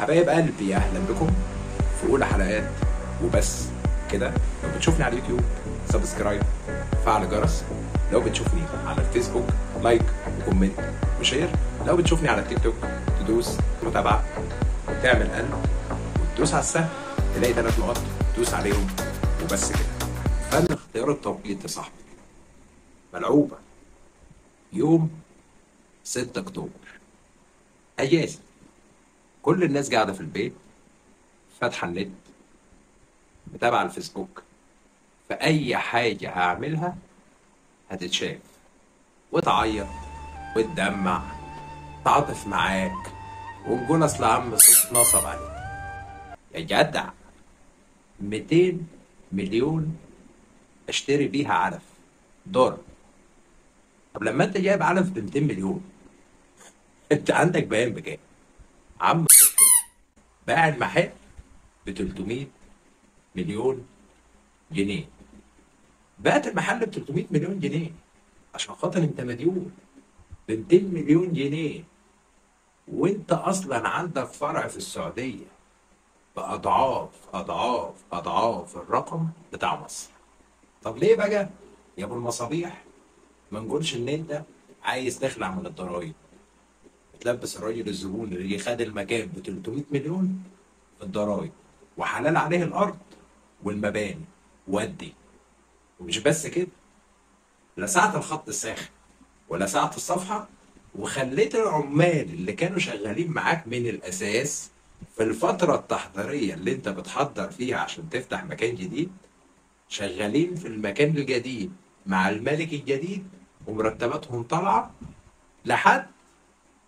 حبايب قلبي، اهلا بكم في اولى حلقات وبس كده. لو بتشوفني على اليوتيوب subscribe، فعل جرس. لو بتشوفني على الفيسبوك like و comment و share. لو بتشوفني على التيك توك تدوس متابعه وتعمل قلب وتدوس على السهم تلاقي 3 نقط تدوس عليهم وبس كده. فن اختيار التوقيت يا صاحبي ملعوبه. يوم 6 اكتوبر اجازه، كل الناس قاعدة في البيت فاتحة النت متابعه الفيسبوك، فاي حاجة هعملها هتتشاف وتعيط وتدمع تعاطف معاك ونقول اصل عم صوت نصب عليك يا جدع. 200 مليون اشتري بيها علف دار. طب لما انت جايب علف ب 200 مليون انت عندك بيان بكام؟ عم باع المحل ب 300 مليون جنيه. بعت المحل ب 300 مليون جنيه عشان خاطر انت مديون ب 200 مليون جنيه، وانت اصلا عندك فرع في السعودية باضعاف اضعاف اضعاف الرقم بتاع مصر. طب ليه بقى يا ابو المصابيح ما نقولش ان انت عايز تخلع من الضرايب؟ تلبس الراجل الزبون اللي خد المكان ب 300 مليون في الضرايب وحلال عليه الارض والمباني ودي. ومش بس كده، لا ساعة الخط الساخن ولا ساعة الصفحة، وخليت العمال اللي كانوا شغالين معاك من الأساس في الفترة التحضيرية اللي انت بتحضر فيها عشان تفتح مكان جديد شغالين في المكان الجديد مع الملك الجديد ومرتباتهم طالعة لحد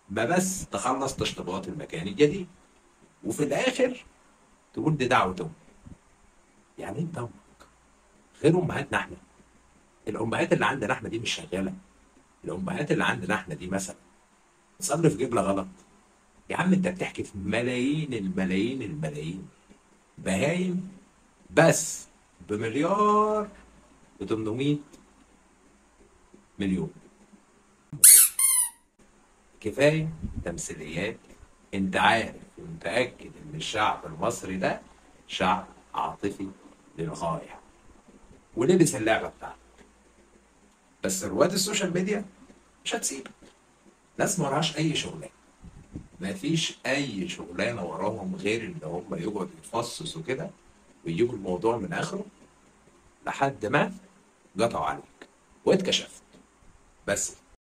ما بس تخلص تشطيبات المكان الجديد، وفي الآخر تقول دي دعوة أمك. يعني انت أمك غير أمهاتنا احنا. الأمهات اللي عندنا احنا دي مش شغالة. الأمهات اللي عندنا احنا دي مثلا تصلي في جبلة غلط. يا عم انت بتحكي في ملايين الملايين الملايين بهايم بس بمليار و800 مليون. كفاية تمثيليات. انت عارف ومتأكد ان الشعب المصري ده شعب عاطفي للغاية ولبس اللعبة بتاعتك. بس رواد ال social media مش هتسيبك. ناس ما وراهاش اي شغلانة، مفيش اي شغلانة وراهم غير ان هم يقعدوا يفصصوا كده ويجيبوا الموضوع من اخره لحد ما قطعوا عليك واتكشفت. بس.